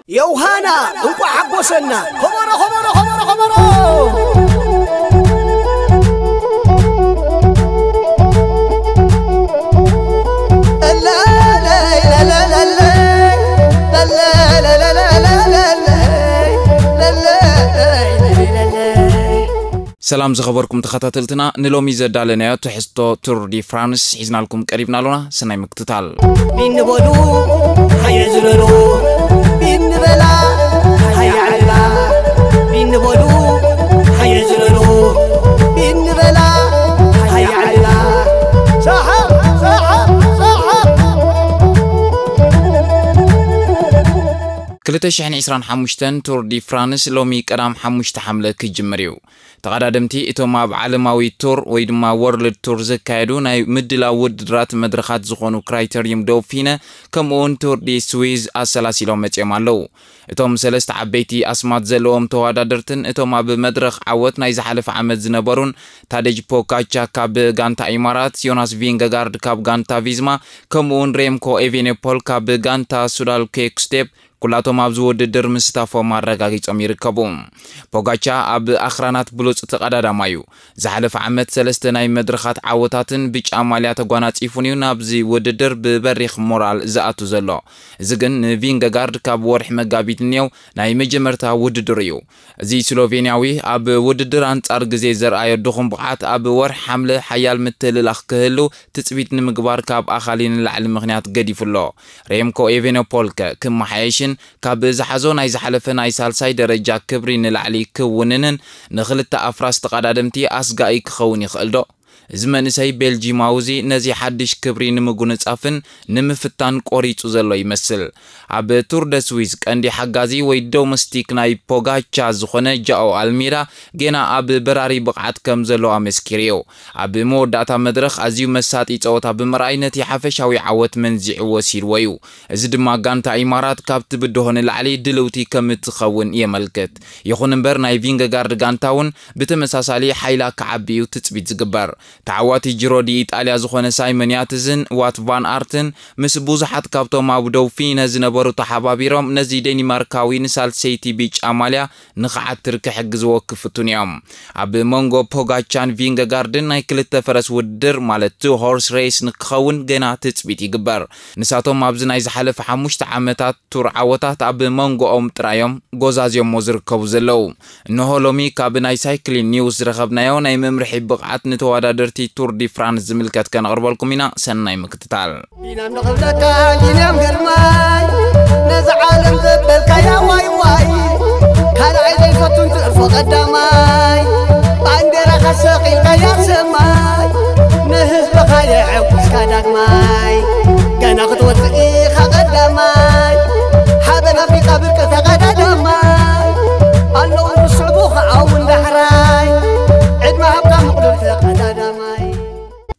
ዮሃና፣ እንቋዕ ሓጎሰና። ከበሮ፣ ከበሮ፣ ከበሮ፣ ከበሮ። ሰላም ዝኸበርኩም ተኸታተልትና፣ ንሎሚ ዘዳለናዮ ትሕዝቶ ቱር ዲ ፍራንስ ሒዝናልኩም ቀሪብና ኣሎና። ሰናይ ምክትታል። ቢን በሉ፣ ሃየ ዝለሉ፣ ቢን በላ፣ ሃየ ዕልላ። ቢን በሉ፣ ሃየ ዝለሉ፣ ቢን በላ፣ ሃየ ዕልላ። ሳሓ፣ ሳሓ፣ ሳሓ። ክልተ ሽሕን ዕስራን ሓሙሽተን ቱር ዲ ፍራንስ ሎሚ ቀዳም ሓሙሽተ ሓምለ ክጅምር እዩ። ተቐዳደምቲ እቶም ኣብ ዓለማዊ ቱር ወይ ድማ ወርልድ ቱር ዘካየዱ ናይ ምድላው ውድድራት መድረኻት ዝኾኑ ክራይተሪዩም ዶፊነ ከምኡውን ቱር ዲ ስዊዝ ኣሰላሲሎም መጺኦም ኣለዉ። እቶም ሰለስተ ዓበይቲ ኣስማት ዘለዎም ተወዳደርትን እቶም ኣብ መድረኽ ዓወት ናይ ዝሓለፈ ዓመት ዝነበሩን ታደጅ ፖጋቻ ካብ ጋንታ ኢማራት፣ ዮናስ ቪንገጋርድ ካብ ጋንታ ቪዝማ ከምኡውን ሬምኮ ኤቬኔፖል ካብ ጋንታ ሱዳል ኬክስቴፕ ኩላቶም ኣብዚ ውድድር ምስታፎም ኣረጋጊጾም ይርከቡ። ፖጋቻ ኣብ ኣኽራናት ብሉጽ ተቐዳዳማይ እዩ። ዝሓለፈ ዓመት ሰለስተ ናይ መድረኻት ዓወታትን ብጫ ማልያ ተጓናጺፉን እዩ ናብዚ ውድድር ብበሪኽ ሞራል ዝኣቱ ዘሎ። እዚ ግን ንቪንገጋርድ ካብ ወርሒ መጋቢት እኒአው ናይ መጀመርታ ውድድር እዩ። እዚ ስሎቬንያዊ ኣብ ውድድር ኣንጻር ግዜ ዘርኣዮ ድኹም ብቕዓት ኣብ ወርሒ ሓምለ ሓያል ምትልላኽ ክህሉ ትጽቢት ንምግባር ካብ ኣኻሊ ንላዕሊ ምኽንያት ገዲፉ ኣሎ። ሬምኮ ኤቬኖፖል ከ ክመሓየሽን ካብ ዝሓዞ ናይ ዝሓለፈ ናይ ሳልሳይ ደረጃ ክብሪ ንላዕሊ ክውንንን ንኽልተ ኣፍራስ ተቐዳደምቲ ኣስጋኢ ክኸውን ይኽእል ዶ? እዚ መንእሰይ ቤልጂማዊ እዚ ነዚ ሓድሽ ክብሪ ንምጉንጻፍን ንምፍታን ቆሪጹ ዘሎ ይመስል። ኣብ ቱር ደ ስዊዝ ቀንዲ ሓጋዚ ወይ ዶመስቲክ ናይ ፖጋቻ ዝኾነ ጃኦ ኣልሚራ ጌና ኣብ በራሪ ብቕዓት ከም ዘሎ ኣመስኪሩ እዩ። ኣብ መወዳእታ መድረኽ ኣዝዩ መሳጢ ጸወታ ብምርኣይ ነቲ ሓፈሻዊ ዓወት መንዚዑ ወሲድዎ እዩ። እዚ ድማ ጋንታ ኢማራት ካብ ትብድሆ ንላዕሊ ድልውቲ ከም እትኸውን የመልክት። ይኹን እምበር ናይ ቪንገጋርድ ጋንታ እውን ብተመሳሳሊ ሓይላ ክዓቢ እዩ ትጽቢት ዝግበር። ተዓዋቲ ጂሮ ዲ ኢጣልያ ዝኾነ ሳይመን ያትዝን ዋት ቫን ኣርትን ምስ ብዙሓት ካብቶም ኣብ ዶፊነ ዝነበሩ ተሓባቢሮም ነዚ ዴኒማርካዊ ንሳልሰይቲ ቢጫ ማልያ ንኽዓትር ክሕግዝዎ ክፍቱን እዮም። ኣብ መንጎ ፖጋቻን ቪንገጋርድን ናይ ክልተ ፈረስ ውድድር ማለት ቱ ሆርስ ሬስ ንክኸውን ገና ትጽቢት ይግበር። ንሳቶም ኣብዚ ናይ ዝሓለፈ ሓሙሽተ ዓመታት ቱር ዓወታት ኣብ መንጎኦም ጥራዮም ጎዛዝዮሞ ዝርከቡ ዘለዉ። እንሆ ሎሚ ካብ ናይ ሳይክሊን ኒውስ ዝረኸብናዮ ናይ መምርሒ ብቕዓት ንተወዳደርቲ ቱር ዲ ፍራንስ ዝምልከት ከነቕርበልኩም ኢና። ሰናይ ምክትታል። ቢናም ንኽብለካ ቢንያም ግርማይ፣ ነዚ ዓለም ዘበልካያ ዋይ ዋይ፣ ካልኣይ ዘይፈቱን ትእርፎ ቀዳማይ፣ ባንዴራኻ ሰቒልካያ ሰማይ፣ ንህዝብኻ የዕጉስካ ዳግማይ፣ ገና ክትወፅእ ኢኻ ቀዳማይ፣ ሓበን ኣፍሪቃ ብርቂ ተቐዳዳማይ፣ ኣለዉ ዝስዕቡ ኸዓ እውን ዳሕራይ፣ ዕድመ ሃብካ ምቕሉል ተቐዳዳማይ።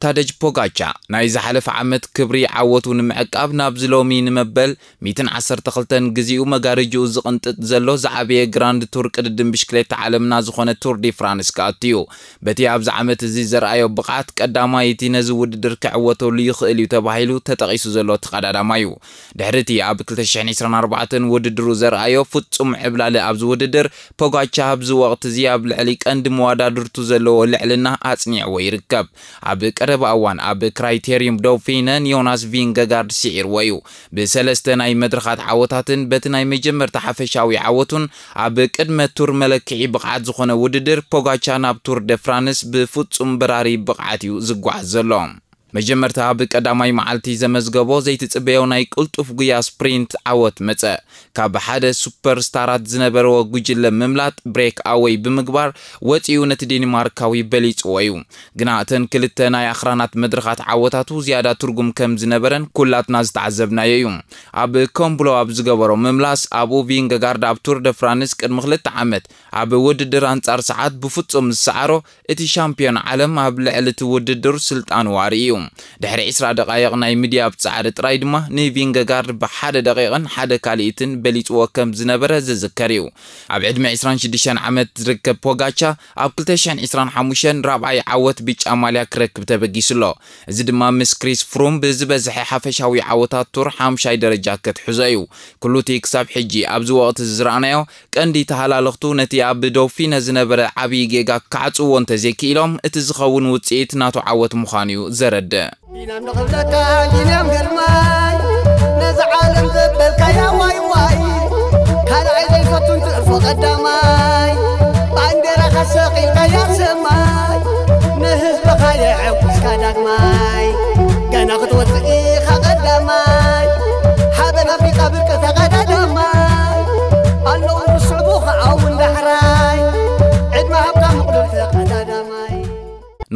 ታደጅ ፖጋቻ ናይ ዝሓለፈ ዓመት ክብሪ ዓወቱ ንምዕቃብ ናብዚ ሎሚ ንመበል ሚእትን ዓሰርተ ክልተን ግዜኡ መጋረጅኡ ዝቕንጥጥ ዘሎ ዝዓበየ ግራንድ ቱር ቅድድም ብሽክሌታ ዓለምና ዝኾነ ቱር ዲ ፍራንስ ክኣቱ እዩ። በቲ ኣብዚ ዓመት እዚ ዘርኣዮ ብቕዓት ቀዳማይ እቲ ነዚ ውድድር ክዕወተሉ ይኽእል እዩ ተባሂሉ ተጠቒሱ ዘሎ ተቐዳዳማይ እዩ። ድሕሪ እቲ ኣብ ክልተ ሽሕን ዕስራን ኣርባዕተን ውድድሩ ዘርኣዮ ፍጹም ዕብላሊ ኣብዚ ውድድር፣ ፖጋቻ ኣብዚ ወቕቲ እዚ ኣብ ልዕሊ ቀንዲ መወዳድርቱ ዘለዎ ልዕልና ኣጽኒዕዎ ይርከብ። ኣብ ቀረባ እዋን ኣብ ክራይቴሪዩም ዶፊነ ንዮናስ ቪንገጋርድ ስዒርዎ እዩ። ብሰለስተ ናይ መድረኻት ዓወታትን በቲ ናይ መጀመርታ ሓፈሻዊ ዓወቱን ኣብ ቅድመ ቱር መለክዒ ብቕዓት ዝኾነ ውድድር ፖጋቻ ናብ ቱር ደ ፍራንስ ብፍጹም በራሪ ብቕዓት እዩ ዝጓዓዝ ዘሎ። መጀመርታ ኣብ ቀዳማይ መዓልቲ ዘመዝገቦ ዘይትጽበዮ ናይ ቅልጡፍ ጉያ ስፕሪንት ዓወት መጸ። ካብ ሓደ ሱፐር ስታራት ዝነበረዎ ጉጅለ ምምላጥ ብሬክ ኣወይ ብምግባር ወጺኡ ነቲ ዴንማርካዊ በሊጽዎ እዩ። ግና እተን ክልተ ናይ ኣኽራናት መድረኻት ዓወታቱ ዝያዳ ትርጉም ከም ዝነበረን ኩላትና ዝተዓዘብናዮ እዩ። ኣብ ኮምብሎ ኣብ ዝገበሮ ምምላስ ኣብኡ ቪንገጋርድ ኣብ ቱር ደ ፍራንስ ቅድሚ ክልተ ዓመት ኣብ ውድድር ኣንጻር ሰዓት ብፍጹም ዝሰዓሮ እቲ ሻምፒዮን ዓለም ኣብ ልዕሊ እቲ ውድድር ስልጣኑ ኣርእዩ። ድሕሪ ዕስራ ደቓይቕ ናይ ምድያብ ጻዕሪ ጥራይ ድማ ንቪንገጋርድ ብሓደ ደቂቕን ሓደ ካልኢትን በሊጽዎ ከም ዝነበረ ዝዝከር እዩ። ኣብ ዕድመ ዕስራን ሽዱሽተን ዓመት ዝርከብ ፖጋቻ ኣብ ክልተ ሽሕን ዕስራን ሓሙሽተን ራብዓይ ዓወት ብጫ ማልያ ክረክብ ተበጊሱ ኣሎ። እዚ ድማ ምስ ክሪስ ፍሩም ብዝበዝሐ ሓፈሻዊ ዓወታት ቱር ሓምሻይ ደረጃ ክትሕዞ እዩ። ኩሉ እቲ ክሳብ ሕጂ ኣብዚ ወቕቲ ዝረኣናዮ ቀንዲ ተሃላለኽቱ ነቲ ኣብ ዶፊነ ዝነበረ ዓብዪ ጌጋ ክዓጽዎ እንተዘይክኢሎም እቲ ዝኸውን ውጽኢት ናቱ ዓወት ምዃኑ እዩ ዘረድእ። ቢንያም ንኽብለካ ቢንያም ግርማይ ነዚ ዓለም ዘበልካያ ዋይ ዋይ ካልኣይ ዘይፈቱን ትእርፎ ቀዳማይ ባንዴራኻ ሰቒልካያ ሰማይ ንህዝብኻ የዕጉስካ ዳግማይ ገና ክትወፅእ ኢኻ ቀዳማይ ሓበን ኣፍሪቃ ብርቂ ተቐዳዳማይ ኣለዉ ዝስዕቡ ኸዓውን ዳሕራይ ዕድመ ሃብካ ምቕሉል ተቐዳዳማይ።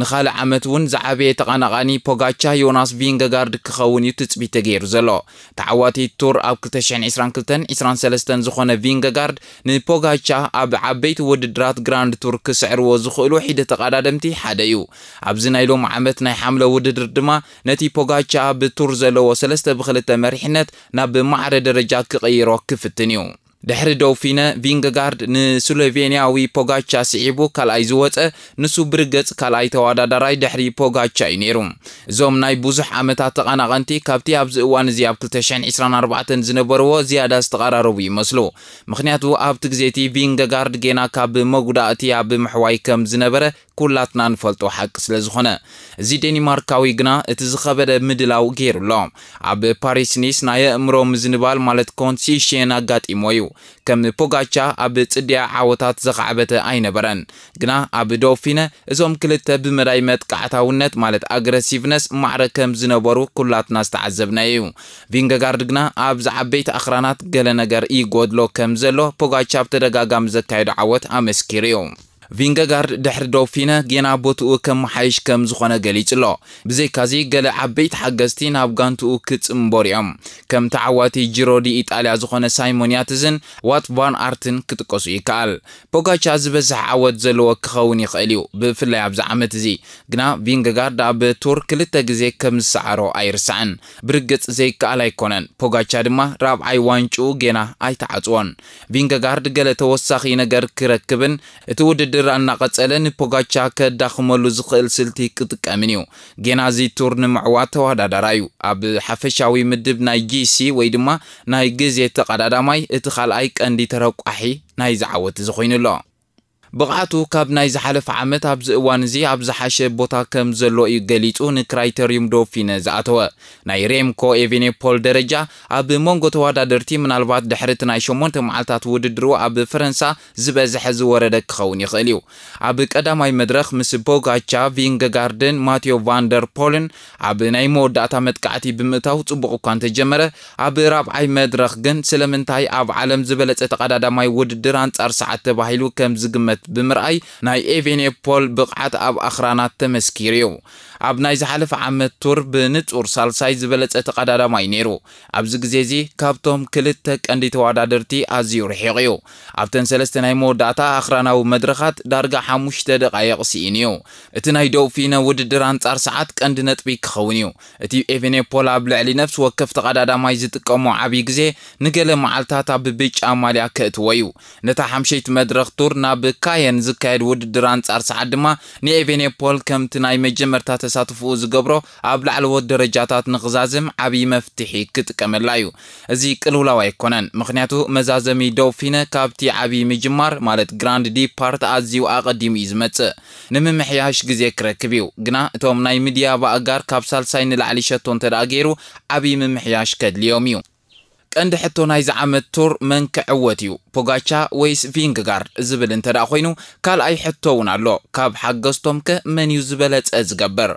ንኻልእ ዓመት እውን ዝዓበየ ተቐናቓኒ ፖጋቻ ዮናስ ቪንገጋርድ ክኸውን እዩ ትጽቢት ተገይሩ ዘሎ። ተዓዋቲ ቱር ኣብ ክልተ ሽሕን ዕስራን ክልተን ዕስራን ሰለስተን ዝኾነ ቪንገጋርድ ንፖጋቻ ኣብ ዓበይቲ ውድድራት ግራንድ ቱር ክስዕርዎ ዝኽእሉ ሒደ ተቐዳደምቲ ሓደ እዩ። ኣብዚ ናይ ሎም ዓመት ናይ ሓምለ ውድድር ድማ ነቲ ፖጋቻ ብቱር ዘለዎ ሰለስተ ብክልተ መሪሕነት ናብ ማዕረ ደረጃ ክቕይሮ ክፍትን እዩ። ድሕሪ ዶፊነ ቪንገጋርድ ንስሎቬንያዊ ፖጋቻ ስዒቡ ካልኣይ ዝወጸ ንሱ ብርግጽ ካልኣይ ተወዳዳራይ ድሕሪ ፖጋቻ እዩ ነይሩ። እዞም ናይ ብዙሕ ዓመታት ተቐናቐንቲ ካብቲ ኣብዚ እዋን እዚ ኣብ ክልተ ሽሕን ዕስራን ኣርባዕተን ዝነበርዎ ዝያዳ ዝተቐራረቡ ይመስሉ። ምኽንያቱ ኣብቲ ግዜ እቲ ቪንገጋርድ ጌና ካብ መጉዳእቲ ኣብ ምሕዋይ ከም ዝነበረ ኩላትና ንፈልጦ ሓቂ ስለ ዝኾነ። እዚ ዴኒማርካዊ ግና እቲ ዝኸበደ ምድላው ገይሩ ኣሎ። ኣብ ፓሪስ ኒስ ናይ ኣእምሮ ምዝንባል ማለት ኮንሲሽን ኣጋጢሞ እዩ። ከም ፖጋቻ ኣብ ጽድያ ዓወታት ዘኻዕበተ ኣይነበረን። ግና ኣብ ዶፊነ እዞም ክልተ ብመዳይ መጥቃዕታውነት ማለት ኣግረሲቭነስ ማዕረ ከም ዝነበሩ ኩላትና ዝተዓዘብናዮ እዩ። ቪንገጋርድ ግና ኣብ ዝዓበይቲ ኣኽራናት ገለ ነገር ይጎድሎ ከም ዘሎ ፖጋቻ ብተደጋጋሚ ዘካየዶ ዓወት ኣመስኪሩ እዩ። ቪንገጋርድ ድሕሪ ዶፊነ ጌና ቦትኡ ከመሓይሽ ከም ዝኾነ ገሊጹ ኣሎ። ብዘይካዚ ገለ ዓበይቲ ሓገዝቲ ናብ ጋንትኡ ክጽንበሩ እዮም። ከም ተዓዋቲ ጂሮ ዲ ኢጣልያ ዝኾነ ሳይሞን ያትዝን ዋት ቫን ኣርትን ክጥቀሱ ይከኣል። ፖጋቻ ዝበዝሕ ዓወት ዘለዎ ክኸውን ይኽእል እዩ፣ ብፍላይ ኣብዚ ዓመት እዚ። ግና ቪንገጋርድ ኣብ ቱር ክልተ ግዜ ከም ዝሰዓሮ ኣይርሳዕን። ብርግጽ ዘይከኣል ኣይኮነን። ፖጋቻ ድማ ራብዓይ ዋንጭኡ ጌና ኣይተዓጽዎን። ቪንገጋርድ ገለ ተወሳኺ ነገር ክረክብን እቲ ውድድር ኣናቐጸለ ንፖጋቻ ከዳኽመሉ ዝኽእል ስልቲ ክጥቀምን እዩ። ጌና እዚ ቱር ንምዕዋት ተወዳዳራ እዩ። ኣብ ሓፈሻዊ ምድብ ናይ ጂ ሲ ወይ ድማ ናይ ግዜ ተቐዳዳማይ እቲ ካልኣይ ቀንዲ ተረቋሒ ናይዚ ዓወት እዚ ኮይኑ ኣሎ። ብቕዓቱ ካብ ናይ ዝሓለፈ ዓመት ኣብዚ እዋን እዚ ኣብ ዝሓሸ ቦታ ከም ዘሎ እዩ ገሊጹ ንክራይተሪዩም ዶፊነ ዝኣተወ። ናይ ሬምኮ ኤቬኔፖል ደረጃ ኣብ መንጎ ተወዳደርቲ ምናልባት ድሕሪ እቲ ናይ ሸሞንተ መዓልታት ውድድሩ ኣብ ፈረንሳ ዝበዝሐ ዝወረደ ክኸውን ይኽእል እዩ። ኣብ ቀዳማይ መድረኽ ምስ ፖጋቻ፣ ቪንገጋርድን ማቴዮ ቫንደር ፖልን ኣብ ናይ መወዳእታ መጥቃዕቲ ብምእታው ጽቡቕ እኳ እንተጀመረ፣ ኣብ ራብዓይ መድረኽ ግን ስለምንታይ ኣብ ዓለም ዝበለጸ ተቐዳዳማይ ውድድር ኣንጻር ሰዓት ተባሂሉ ከም ዝግመት ብምርኣይ ናይ ኤቬኔፖል ብቕዓት ኣብ ኣኽራናት ተመስኪሩ እዩ። ኣብ ናይ ዝሓለፈ ዓመት ቱር ብንጹር ሳልሳይ ዝበለጸ ተቐዳዳማይ ነይሩ። ኣብዚ ግዜ እዚ ካብቶም ክልተ ቀንዲ ተወዳደርቲ ኣዝዩ ርሒቕ እዩ። ኣብተን ሰለስተ ናይ መወዳእታ ኣኽራናዊ መድረኻት ዳርጋ ሓሙሽተ ደቓይቕ ስኢኑ እዩ። እቲ ናይ ዶፊነ ውድድር ኣንጻር ሰዓት ቀንዲ ነጥቢ ክኸውን እዩ። እቲ ኤቬኔፖል ኣብ ልዕሊ ነፍሲ ወከፍ ተቐዳዳማይ ዝጥቀሞ ዓብዪ ግዜ ንገለ መዓልታት ኣብ ብጫ ማልያ ከእትዎ እዩ። ነታ ሓምሸይቲ መድረኽ ቱር ናብ ካየን ዝካየድ ውድድር ኣንጻር ሰዓት ድማ ንኤቬኔፖል ከምቲ ናይ መጀመርታ ተሳትፎኡ ዝገብሮ ኣብ ላዕለዎት ደረጃታት ንኽዛዝም ዓብዪ መፍትሒ ክጥቀመላ እዩ። እዚ ቅልውላው ኣይኮነን፣ ምኽንያቱ መዛዘሚ ዶፊነ ካብቲ ዓብዪ ምጅማር ማለት ግራንድ ዲፓርት ኣዝዩ ኣቐዲሙ እዩ ዝመጽእ። ንምምሕያሽ ግዜ ክረክብ እዩ፣ ግና እቶም ናይ ምድያብ ኣእጋር ካብ ሳልሳይ ንላዕሊ ሸቶ እንተ ደኣ ገይሩ ዓብዪ ምምሕያሽ ከድልዮም እዩ። ቀንዲ ሕቶ ናይዚ ዓመት ቱር መን ክዕወት እዩ፣ ፖጋቻ ወይስ ቪንግጋርድ ዝብል እንተ ደኣ ኮይኑ፣ ካልኣይ ሕቶ እውን ኣሎ። ካብ ሓገዝቶም ከ መን እዩ ዝበለጸ ዝገብር?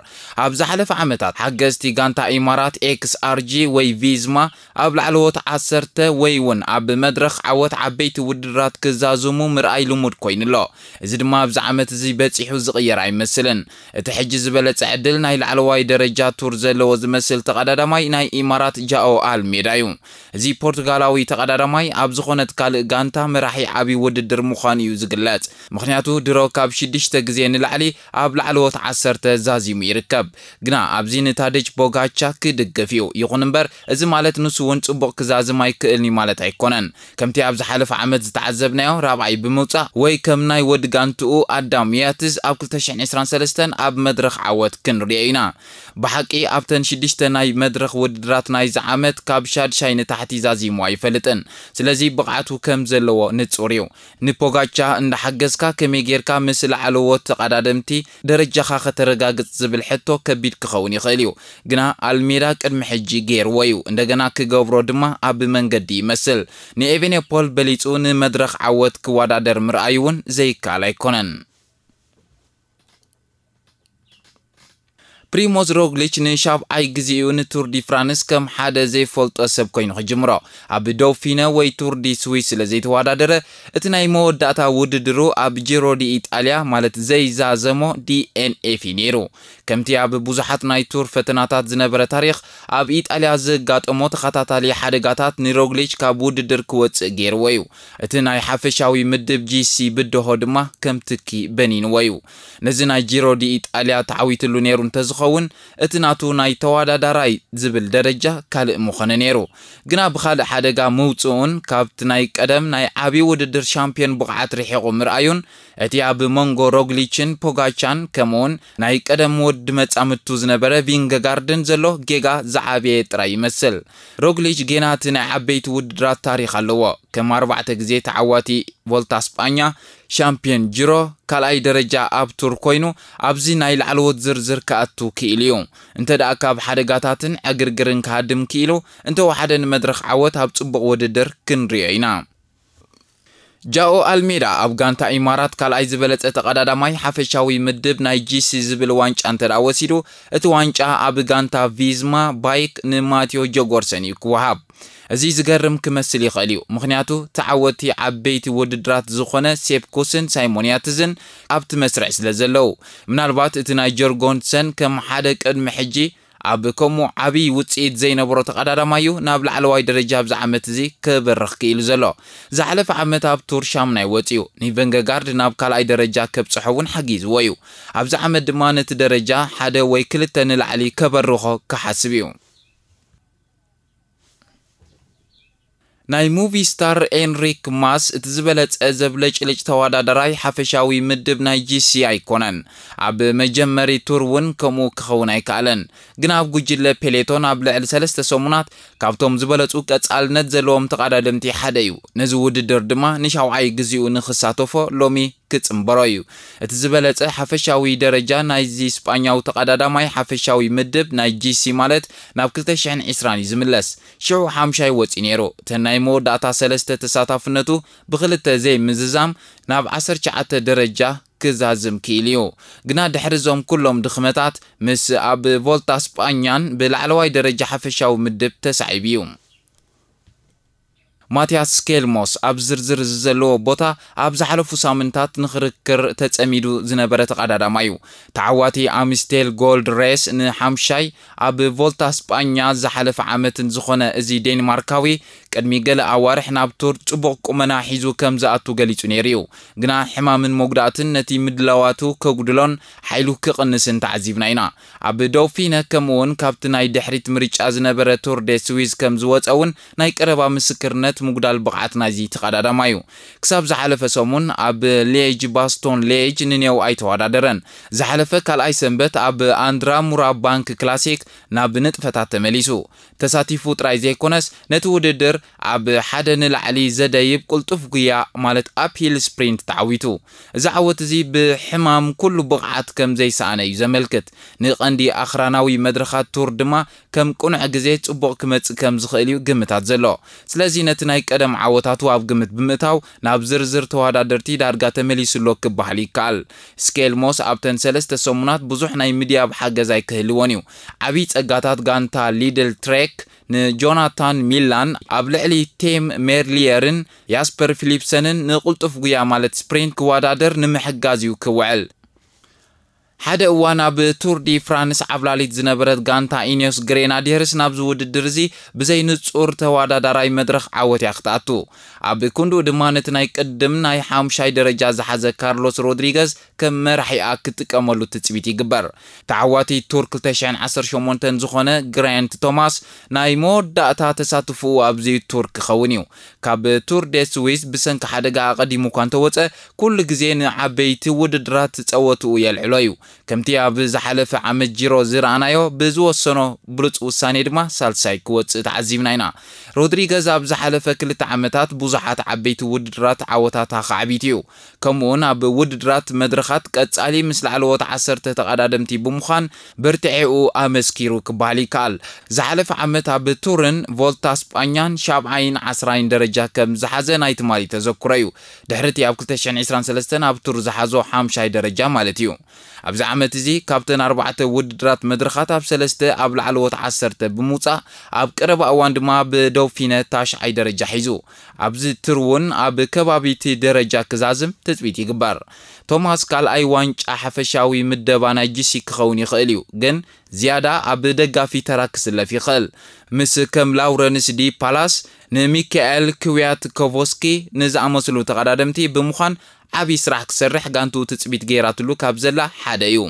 ኣብ ዝሓለፈ ዓመታት ሓገዝቲ ጋንታ ኢማራት ኤክስ ኣር ጂ ወይ ቪዝማ ኣብ ላዕለዎት ዓሰርተ ወይ እውን ኣብ መድረኽ ዓወት ዓበይቲ ውድድራት ክዛዝሙ ምርኣይ ልሙድ ኮይኑ ኣሎ። እዚ ድማ ኣብዚ ዓመት እዚ በጺሑ ዝቕየር ኣይመስልን። እቲ ሕጂ ዝበለጸ ዕድል ናይ ላዕለዋይ ደረጃ ቱር ዘለዎ ዝመስል ተቐዳዳማይ ናይ ኢማራት ጃኦ ኣልሜዳ እዩ። እዚ እቲ ፖርቱጋላዊ ተቐዳዳማይ ኣብ ዝኾነት ካልእ ጋንታ መራሒ ዓቢ ውድድር ምዃኑ እዩ ዝግለጽ። ምኽንያቱ ድሮ ካብ ሽዱሽተ ግዜ ንላዕሊ ኣብ ላዕለዎት ዓሰርተ ዛዚሙ ይርከብ። ግና ኣብዚ ንታደጅ ፖጋቻ ክድግፍ እዩ። ይኹን እምበር፣ እዚ ማለት ንሱ እውን ጽቡቕ ክዛዝም ኣይክእልን እዩ ማለት ኣይኮነን። ከምቲ ኣብ ዝሓለፈ ዓመት ዝተዓዘብናዮ፣ ራብዓይ ብምውጻእ ወይ ከም ናይ ወዲ ጋንትኡ ኣዳም ያትዝ ኣብ ክልተ ሽሕን ዕስራን ሰለስተን ኣብ መድረኽ ዓወት ክንርእዮ ኢና። ብሓቂ ኣብተን ሽዱሽተ ናይ መድረኽ ውድድራት ናይዚ ዓመት ካብ ሻድሻይ ንታሕቲ ዛዚሙ ኣይፈልጥን። ስለዚ ብቕዓቱ ከም ዘለዎ ንጹር እዩ። ንፖጋቻ እንዳሓገዝካ ከመይ ጌርካ ምስ ላዕለዎት ተቐዳደምቲ ደረጃኻ ከተረጋግጽ ዝብል ሕቶ ከቢድ ክኸውን ይኽእል እዩ። ግና ኣልሜዳ ቅድሚ ሕጂ ገይርዎ እዩ። እንደገና ክገብሮ ድማ ኣብ መንገዲ ይመስል። ንኤቬኔፖል በሊጹ ንመድረኽ ዓወት ክወዳደር ምርኣይ እውን ዘይከኣል ኣይኮነን። ፕሪሞዝ ሮግሊች ንሻብዓይ ግዜኡ ንቱር ዲ ፍራንስ ከም ሓደ ዘይፈልጦ ሰብ ኮይኑ ክጅምሮ። ኣብ ዶፊነ ወይ ቱር ዲ ስዊስ ስለ ዘይተወዳደረ፣ እቲ ናይ መወዳእታ ውድድሩ ኣብ ጂሮ ዲ ኢጣልያ፣ ማለት ዘይዛዘሞ ዲ ኤን ኤፍ እዩ ነይሩ። ከምቲ ኣብ ብዙሓት ናይ ቱር ፈተናታት ዝነበረ ታሪኽ፣ ኣብ ኢጣልያ ዘጋጠሞ ተኸታታሊ ሓደጋታት ንሮግሊች ካብ ውድድር ክወጽእ ገይርዎ እዩ። እቲ ናይ ሓፈሻዊ ምድብ ጂ ሲ ብድሆ ድማ ከም ትኪ በኒንዎ እዩ። ነዚ ናይ ጂሮ ዲ ኢጣልያ ተዓዊትሉ ነይሩ እንተዝኸውን፣ እቲ ናቱ ናይ ተወዳዳራይ ዝብል ደረጃ ካልእ ምኾነ ነይሩ። ግና ብኻልእ ሓደጋ ምውጽኡን ካብቲ ናይ ቀደም ናይ ዓቢ ውድድር ሻምፒዮን ብቕዓት ርሒቑ ምርኣዩን፣ እቲ ኣብ መንጎ ሮግሊችን ፖጋቻን ከምኡውን ናይ ቀደም ወዲ መጻምድቱ ዝነበረ ቪንገጋርድን ዘሎ ጌጋ ዝዓበየ ጥራይ ይመስል። ሮግሊች ጌና እቲ ናይ ዓበይቲ ውድድራት ታሪኽ ኣለዎ። ከም ኣርባዕተ ግዜ ተዓዋቲ ቮልታ ስጳኛ ሻምፒዮን ጅሮ ካልኣይ ደረጃ ኣብ ቱር ኮይኑ ኣብዚ ናይ ላዕለዎት ዝርዝር ክኣቱ ክኢሉ እዩ። እንተ ደኣ ካብ ሓደጋታትን ዕግርግርን ክሃድም ክኢሉ፣ እንተወሓደ ንመድረኽ ዓወት ኣብ ጽቡቕ ውድድር ክንሪኦ ኢና። ጃኦ ኣልሜዳ ኣብ ጋንታ ኢማራት ካልኣይ ዝበለጸ ተቐዳዳማይ ሓፈሻዊ ምድብ ናይ ጂ ሲ ዝብል ዋንጫ እንተ ደኣ ወሲዱ፣ እቲ ዋንጫ ኣብ ጋንታ ቪዝማ ባይክ ንማቴዮ ጆጎርሰን እዩ ክወሃብ። እዚ ዝገርም ክመስል ይኽእል እዩ፣ ምኽንያቱ ተዓወቲ ዓበይቲ ውድድራት ዝኾነ ሴፕ ኩስን ሳይሞን ያትዝን ኣብቲ መስርዕ ስለ ዘለዉ። ምናልባት እቲ ናይ ጆርጎንሰን ከም ሓደ ቅድሚ ሕጂ ኣብ ከምኡ ዓብዪ ውጽኢት ዘይነበሮ ተቐዳዳማይ እዩ ናብ ላዕለዋይ ደረጃ ኣብዚ ዓመት እዚ ክበርኽ ክኢሉ ዘሎ። ዝሓለፈ ዓመት ኣብ ቱር ሻምናይ ወጺኡ፣ ንቨንገጋርድ ናብ ካልኣይ ደረጃ ከብጽሖ እውን ሓጊዝዎ እዩ። ኣብዚ ዓመት ድማ ነቲ ደረጃ ሓደ ወይ ክልተ ንላዕሊ ከበርኾ ክሓስብ እዩ። ናይ ሙቪ ስታር ኤንሪክ ማስ እቲ ዝበለጸ ዘብለጭልጭ ተወዳደራይ ሓፈሻዊ ምድብ ናይ ጂ ሲ ኣይኮነን። ኣብ መጀመሪ ቱር እውን ከምኡ ክኸውን ኣይከኣለን። ግና ኣብ ጉጅለ ፔሌቶን ኣብ ልዕሊ ሰለስተ ሰሙናት ካብቶም ዝበለጹ ቀጻልነት ዘለዎም ተቐዳደምቲ ሓደ እዩ። ነዚ ውድድር ድማ ንሻውዓይ ግዜኡ ንኽሳተፎ ሎሚ ክጽንበሮ እዩ። እቲ ዝበለጸ ሓፈሻዊ ደረጃ ናይዚ ስጳኛዊ ተቐዳዳማይ ሓፈሻዊ ምድብ ናይ ጂ ሲ ማለት ናብ ክልተ ሽሕን ዕስራን እዩ ዝምለስ። ሽዑ ሓምሻይ ወጺኡ ነይሩ። እተን ናይ መወዳእታ ሰለስተ ተሳታፍነቱ ብኽልተ ዘይምዝዛም ናብ ዓሰርተ ትሽዓተ ደረጃ ክዛዝም ክኢሉ እዩ። ግና ድሕሪ እዞም ኩሎም ድኽመታት ምስ ኣብ ቮልታ ስጳኛን ብላዕለዋይ ደረጃ ሓፈሻዊ ምድብ ተሳዒቡ እዩ። ማቲያስ ስኬልሞስ ኣብ ዝርዝር እዚ ዘለዎ ቦታ ኣብ ዝሓለፉ ሳምንታት ንኽርክር ተጸሚዱ ዝነበረ ተቐዳዳማይ እዩ። ተዓዋቲ ኣምስቴል ጎልድ ሬስ ንሓምሻይ ኣብ ቮልታ ስጳኛ ዝሓለፈ ዓመትን ዝኾነ እዚ ዴንማርካዊ ቅድሚ ገለ ኣዋርሕ ናብ ቱር ጽቡቕ ቁመና ሒዙ ከም ዝኣቱ ገሊጹ ነይሩ እዩ። ግና ሕማምን መጉዳእትን ነቲ ምድላዋቱ ከጉድሎን ሓይሉ ክቕንስን ተዓዚብና ኢና። ኣብ ዶፊነ ከምኡውን ካብቲ ናይ ድሕሪት ምርጫ ዝነበረ ቱር ደ ስዊዝ ከም ዝወጸ እውን ናይ ቀረባ ምስክርነት ምጉዳል ብቕዓት ናይዚ ተቐዳዳማይ እዩ። ክሳብ ዝሓለፈ ሰሙን ኣብ ሌጅ ባስቶን ሌጅ ንኔው ኣይተወዳደረን። ዝሓለፈ ካልኣይ ሰንበት ኣብ ኣንድራሙራ ባንክ ክላሲክ ናብ ንጥፈታት ተመሊሱ። ተሳቲፉ ጥራይ ዘይኮነስ ነቲ ውድድር ኣብ ሓደ ንላዕሊ ዘደይብ ቅልጡፍ ጉያ ማለት ኣፕሂል ስፕሪንት ተዓዊቱ። እዚ ዓወት እዚ ብሕማም ኩሉ ብቕዓት ከም ዘይሰኣነ እዩ ዘመልክት። ንቐንዲ ኣኽራናዊ መድረኻት ቱር ድማ ከም ቅኑዕ ግዜ ጽቡቕ ክመጽእ ከም ዝኽእል እዩ ግምታት ዘሎ። ስለዚ ነቲ ናይ ቀደም ዓወታቱ ኣብ ግምት ብምእታው ናብ ዝርዝር ተወዳደርቲ ዳርጋ ተመሊሱ ኣሎ ክበሃል ይከኣል። ስኬልሞስ ኣብተን ሰለስተ ሰሙናት ብዙሕ ናይ ምድያብ ሓገዝ ኣይክህልዎን እዩ። ዓብዪ ጸጋታት ጋንታ ሊድል ትሬክ ንጆናታን ሚላን ኣብ ልዕሊ ቴም ሜርሊየርን ያስፐር ፊሊፕሰንን ንቕልጡፍ ጉያ ማለት ስፕሪንት ክወዳደር ንምሕጋዝ እዩ ክውዕል። ሓደ እዋን ኣብ ቱር ዲ ፍራንስ ዓብላሊት ዝነበረት ጋንታ ኢኒዮስ ግሬናዲየርስ ናብዚ ውድድር እዚ ብዘይ ንጹር ተወዳዳራይ መድረኽ ዓወት እያ ክትኣቱ። ኣብ ክንድኡ ድማ ነቲ ናይ ቅድም ናይ ሓሙሻይ ደረጃ ዝሓዘ ካርሎስ ሮድሪገዝ ከም መራሒኣ ክትጥቀመሉ ትጽቢት ይግበር። ተዓዋቲ ቱር ክልተ ሽሕን ዓሰርተ ሸሞንተን ዝኾነ ግራንት ቶማስ ናይ መወዳእታ ተሳትፎኡ ኣብዚ ቱር ክኸውን እዩ። ካብ ቱር ዴ ስዊስ ብሰንኪ ሓደጋ ኣቐዲሙ እኳ እንተወጸ፣ ኩሉ ግዜ ንዓበይቲ ውድድራት ጸወትኡ የልዕሎ እዩ። ከምቲ ኣብ ዝሓለፈ ዓመት ጂሮ ዝረኣናዮ፣ ብዝወሰኖ ብሉጽ ውሳኔ ድማ ሳልሳይ ክወጽእ ተዓዚብና ኢና። ሮድሪገዝ ኣብ ዝሓለፈ ክልተ ዓመታት ብዙሓት ዓበይቲ ውድድራት ዓወታት ኣኻዕቢቱ እዩ። ከምኡውን ኣብ ውድድራት መድረኻት ቀጻሊ ምስ ላዕለዎት ዓሰርተ ተቐዳደምቲ ብምዃን ብርትዒኡ ኣመስኪሩ ክበሃል ይከኣል። ዝሓለፈ ዓመት ኣብ ቱርን ቮልታ ስጳኛን ሻብዓይን ዓስራይን ደረጃ ከም ዝሓዘ ናይ ትማሊ ተዘክሮ እዩ። ድሕሪ እቲ ኣብ ክልተ ሽሕን ዕስራን ሰለስተን ኣብ ቱር ዝሓዞ ሓምሻይ ደረጃ ማለት እዩ። ኣብዚ ዓመት እዚ ካብተን ኣርባዕተ ውድድራት መድረኻት ኣብ ሰለስተ ኣብ ላዕለዎት ዓሰርተ ብምውጻእ ኣብ ቀረባ እዋን ድማ ብዶፊነ ታሽዓይ ደረጃ ሒዙ። ኣብዚ ቱር እውን ኣብ ከባቢቲ ደረጃ ክዛዝም ትጽቢት ይግበር። ቶማስ ካልኣይ ዋንጫ ሓፈሻዊ ምደባ ናይ ጂሲ ክኸውን ይኽእል እዩ፣ ግን ዝያዳ ኣብ ደጋፊ ተራ ክስለፍ ይኽእል። ምስ ከም ላውረንስ ዲ ፓላስ፣ ንሚካኤል ክዊያትኮቮስኪ ንዝኣመሰሉ ተቐዳደምቲ ብምዃን ዓብዪ ስራሕ ክሰርሕ ጋንቱ ትጽቢት ገይራትሉ ካብ ዘላ ሓደ እዩ።